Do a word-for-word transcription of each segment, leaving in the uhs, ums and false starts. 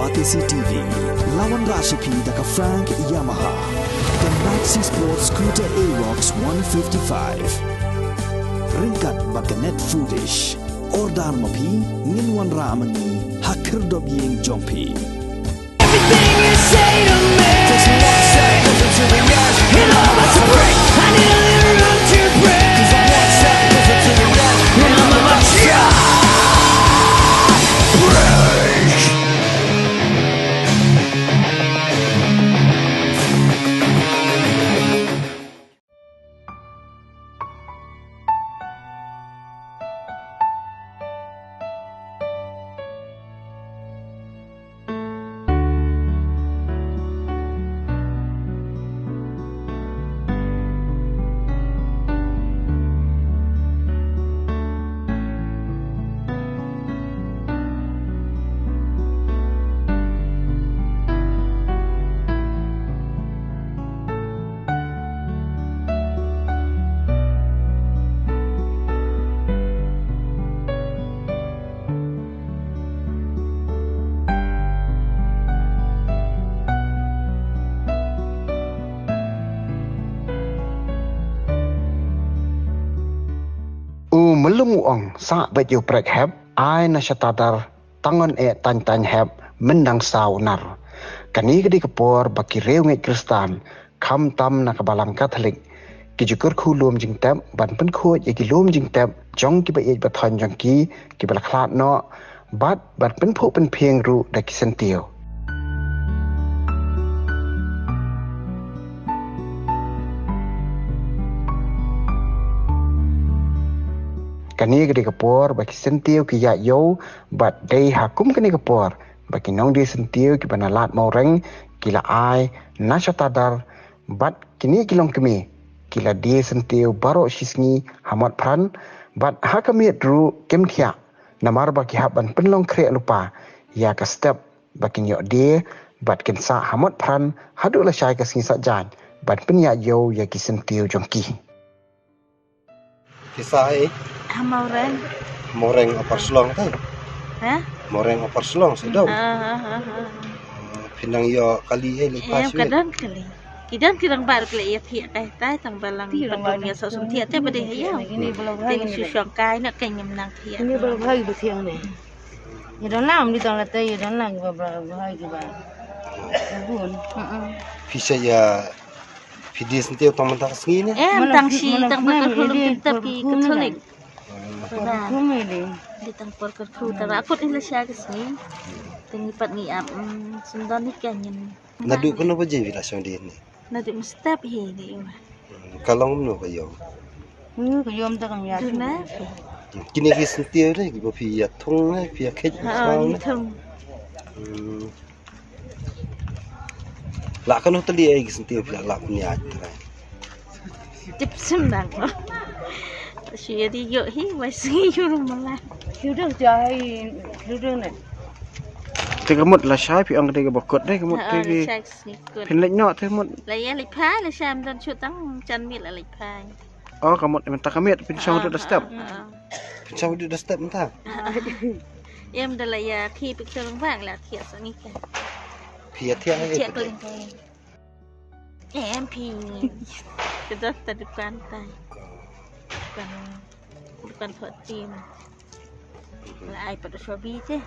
Batesi T V, la wanrah sha phi da ka Frank Yamaha, ka Maxi Sport Scooter Aerox one fifty-five. Ryngkat bad ka Net Foodish. Order ma phi, ngin wanrah ma ngi ha khyrdop ïing jong phi. Everything you say to me, just one second to the rest. And I'm about to break. I need a little room to breathe. Just one second to the rest. And I'm about to break. U mlung u ong, sah bad ïa u prek hep, ai na shatadar, tang ngon eh tang tang hep, myndang saw nar. Kane ka dei ka por ba ki riewngeit Khristan, khamtam na ka Balang Katholik, ki ju kyrkhu lum jingtep ban pynkhuid ïa ki lum jingtep jong ki ba ïeit ba thoiñ jong ki, ki ba la khlad noh, bad ban pynphuh pynphieng ruh da ki syntiew. Kane ka dei ka por ba ki syntiew ki ïaid ïew, bad dei ha kum kane ka por ba ki nongdie syntiew ki ba na Lad Mawreng ki la ai na shatadar, bad kine ki longkmie ki la die syntiew baroh shi sngi ha Motphran, bad ha ka miet ruh kim thiah, namar ba ki hap ban pynlong khreh lypa ïa ka step ba kin ïoh die, bad kin sah ha Motphran haduh lashai ka sngi Saitjaiñ ban pynïaid ïew ïa ki syntiew jong ki. Phi sah ei? Ha Mawreng. Mawreng Upper Shillong te? Ha? Mawreng Upper Shillong sha Dong. Ha, ha, ha, ha. Phi nang ïoh kali ei, leit phai shuh ei? Em, ka don kali. Ki don ki rangbah ruh ki la ïa thiah kai tai, tang ba lang pat ïa soh sum thiah te ba dei ha ïew. Te shu shong kai na, ka ngim nang thiah. Ini ba bha ki ba thiang ne. Ïa don lang, ym dei tang late, ïa don lang ki ba bha, bha ki ba. Bun. Mm-mm. Phi sa ïa, phi die syntiew tang mynta ka sngi ne? Em, tang shi, tang ba kyrkhu lum jingtep ki Katholik. Kum ei dei. Dei tang por kyrkhu, tang ba kut ei la shai ka sngi. Te ngi pat ngi ap, mm, syndon hi ka ngin. Naduh kano baje phi la shong die ne? Naduh mynstep hi dei ma. Ka long kumno ka ïew? Hmm, ka ïew mynta kam ïaid. Duna phi. Kine ki syntiew de, kiba phi ïa thung ne, phi ïa kheit. Ha, shuwa ngi ne? Thung. Hmm. La kano tylli ei ki syntiew phi la lap ïaid trai? Tip sim dang ko. Shu ïa die ïoh hi, wai sngi ïoh ruh mala. Shu dang jai, shu dang ne. Te ka mut lashai phi ong ka dei kaba kut de, ka mut. Ha, te ki lashai. Phin leit noh te mut. La ïa leit phai, lashai ym don shuh, tang jan miet la leit phai. Oh, ka mut mynta ka miet phin shong ruh da step. Ha, ha. Phin shong ruh da step mynta. Em, da la ïa khie picture lang bang la thiah sa ngi ka. Phi ïa thiah. Thiah ka leng ka leng. Em, phi. Te da ta dukan tai. Dukan, dukan thot tim. La ai pat u shobi te.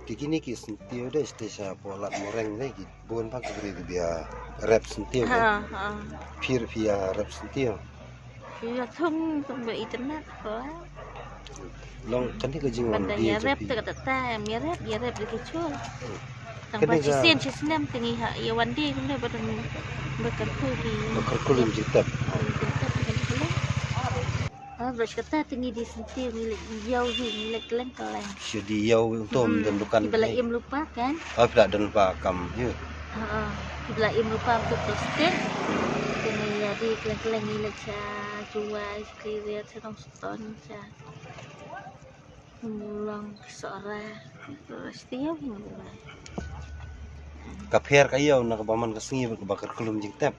Ki kine ki syntiew de, sha por Lad Mawreng de, ki bun bha ki briew kiba ïa rep syntiew de. Ha, ha. Phi ruh phi ïa rep syntiew? Phi ïa thung, thung ba itynnat ko. Long kane ka jingwan die ïa rep te ka ta ta, ïa rep, ïa rep de ki chul. Tang ba shisien shisnem te ngi ha ïa wan die kumne ba dang ba kyrkhu ki. Ba kyrkhu lum jingtep. Lum jingtep ki kyrkhu. Ah, ba kata te ngi die syntiew, ngi leit ïew hi, ngi leit kylleng kylleng. Shu die ïew to, ym don dukan. Kiba la im lypa kan. Ah, phi la don lypa kam ïa. Ha, kiba la im lypa to plastik. Te ngi ïa die kylleng kylleng, ngi leit sha Jowai, sha Khliehriat, sha Nongstoiñ, sha Mawlong, Sohra. Ka pher ka ïew na kaba man ka sngi bad kaba kyrkhu lum jingtep.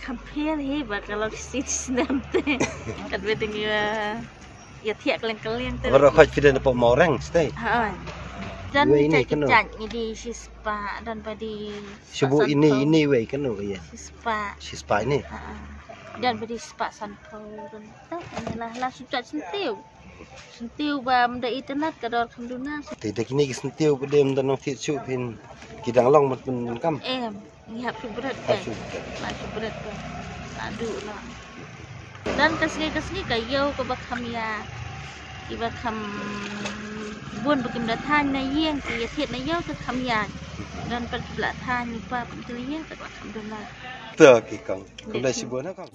Ka pher hi ba ka long shisnem te. Katba dang ïa Ïa thiah kylleng kylleng te. Ora khot phi dei na pok Mawreng stay. Ha. Dan wei ini kano. Chat ni di shispah dan padi. Shibu ini ini wei kano ya. Shispah. Shispah ini. Ha. Dan padi shispah sanphew dan. Lah lah sudah sentiu. Sentiu ba mda internet ka dor kham duna. Te da kini ki sentiu ba dem da nong thiah shu phin ki dang long mat pun kam. Em. Ngi hap shu bret ke. Hap shu bret. La shu bret ke. La du la. Dan ka sngi ka sngi ka ïew ka ba kham ïa. Ki ba kham bun ba kim da thaiñ na ïing ki ïa thied na ïew ka kham ïa. Dan pat ki bla thaiñ ni pa pun ki ïing ka ba kham dun la. To ki kong. Kong da shi bun na kong.